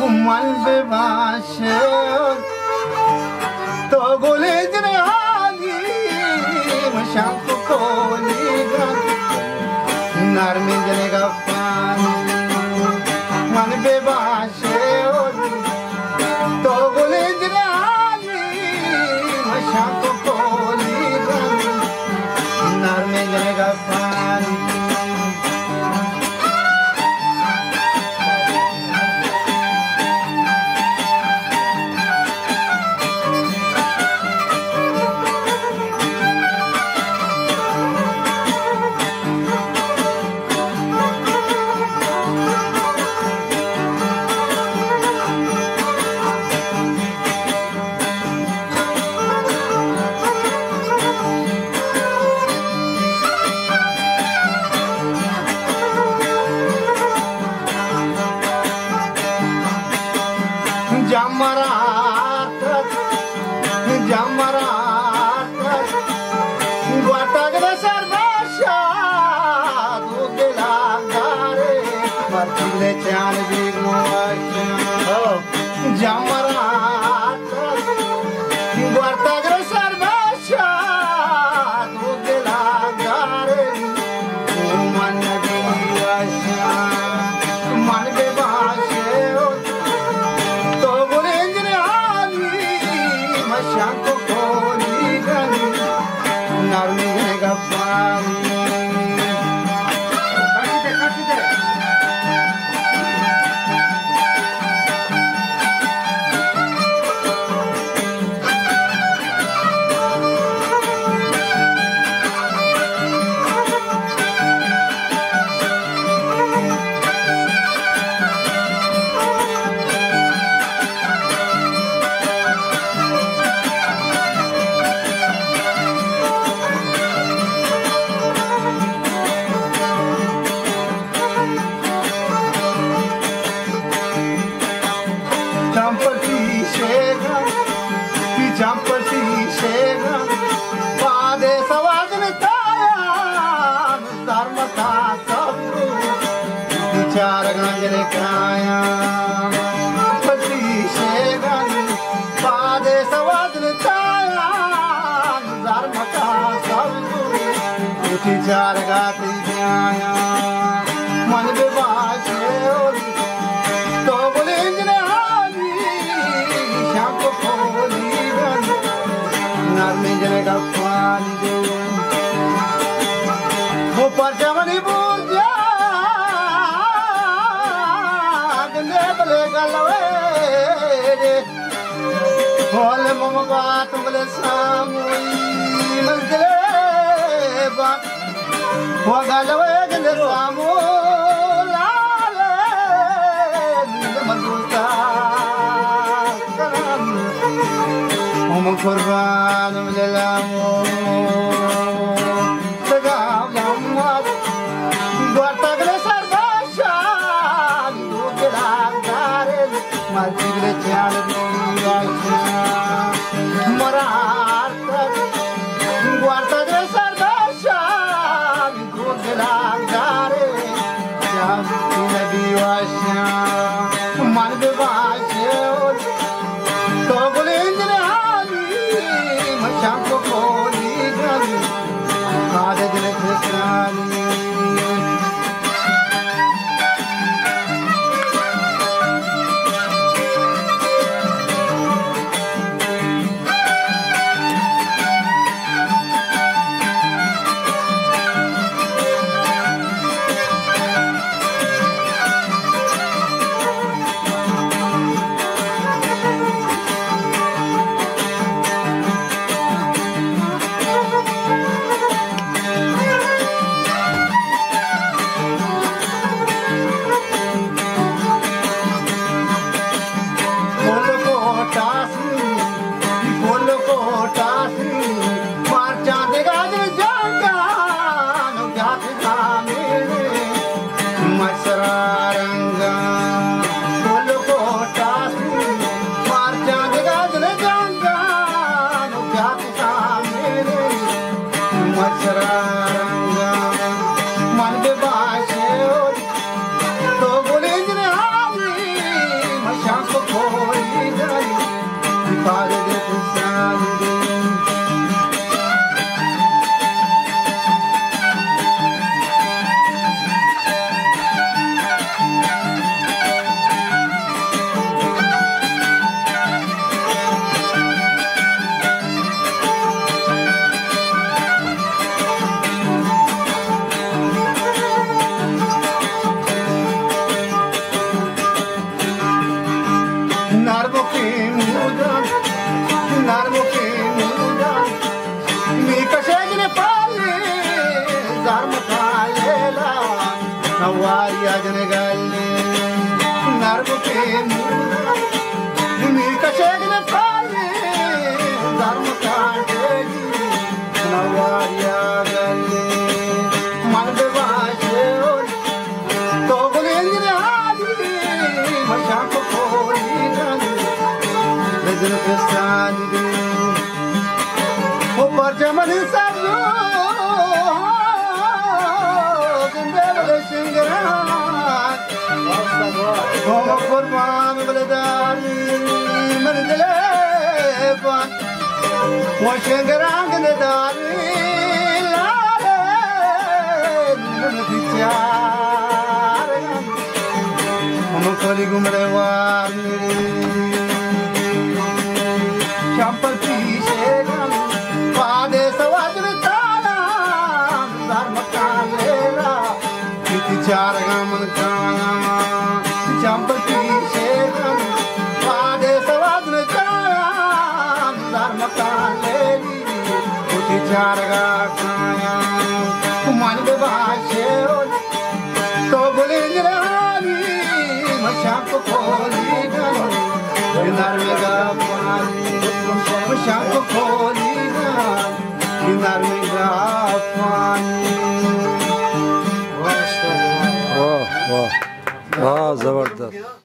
من بباش تو گلیں جنہانی مشان تو کولی گن، نرمیں جنگ افغان. من بباش تو گلیں جنہانی مشان تو کولی گن، نرمیں جنگ افغان. جمرات، جمرات، گواتگ نہ سر باشا، دو دلان دارے، مرچی لے چان بی گواشا. جمرات، گواتگ نہ سر باشا، تو دلا گارے، او من نبی واشا، من بباشے، تو گلیں جنہانی مشان تو کولی گن، نرمی گپانی. چمپٹی شیگا، تی چمپٹی شیگا، پادے سواد نتایا، سرمتا سبرو، تی چار گنجر کایا. چمپٹی شیگا، پادے سواد نتایا، زر مکا سبزو، وتی چارگا تئی بیایاں. من بباشے تو گلیں جنہانی، شام کو کولی گن، نرمی جنگ افغانی دے. وہ پرچہ منی بور جا، گندے بلے گلوے. ہول مم بات مل ساموئی منزلے بات، و گلوے گل سامو لالے مزوتا کرم. ہم قربان مل لامو. سگا محمد گواتگ نہ سر باشان، دو دلان دارے، ما جگل چیان دو باشان. مرار تک گواتگ نہ سر باشان، دو دلان دارے، جان نبی واشان. من بباشے تو گلیں جنہانی، مشان کو کولی گن، کاد دل کسانی. او پرچہ منی سر زندے بلے شنگران، گوما قربان بلے داری من دلے پان، و شنگران گندے داری لالے من بیچار۔ ہم کلی گمڑے وار چمپل پیشے گم، پادے سواد وچالا، دھرم کالے را، کتی چار گم کایا، چمپل پیشے گم، پادے سواد وچالا، دھرم کالے ری، کتی چار گا کایا، من بباشے تو گلیں گرانی، مشاک کولی گلو، نرم گپانی، مشاک کولی گلو، نرم گپانی۔ واہ، واہ۔ واہ، زبردست۔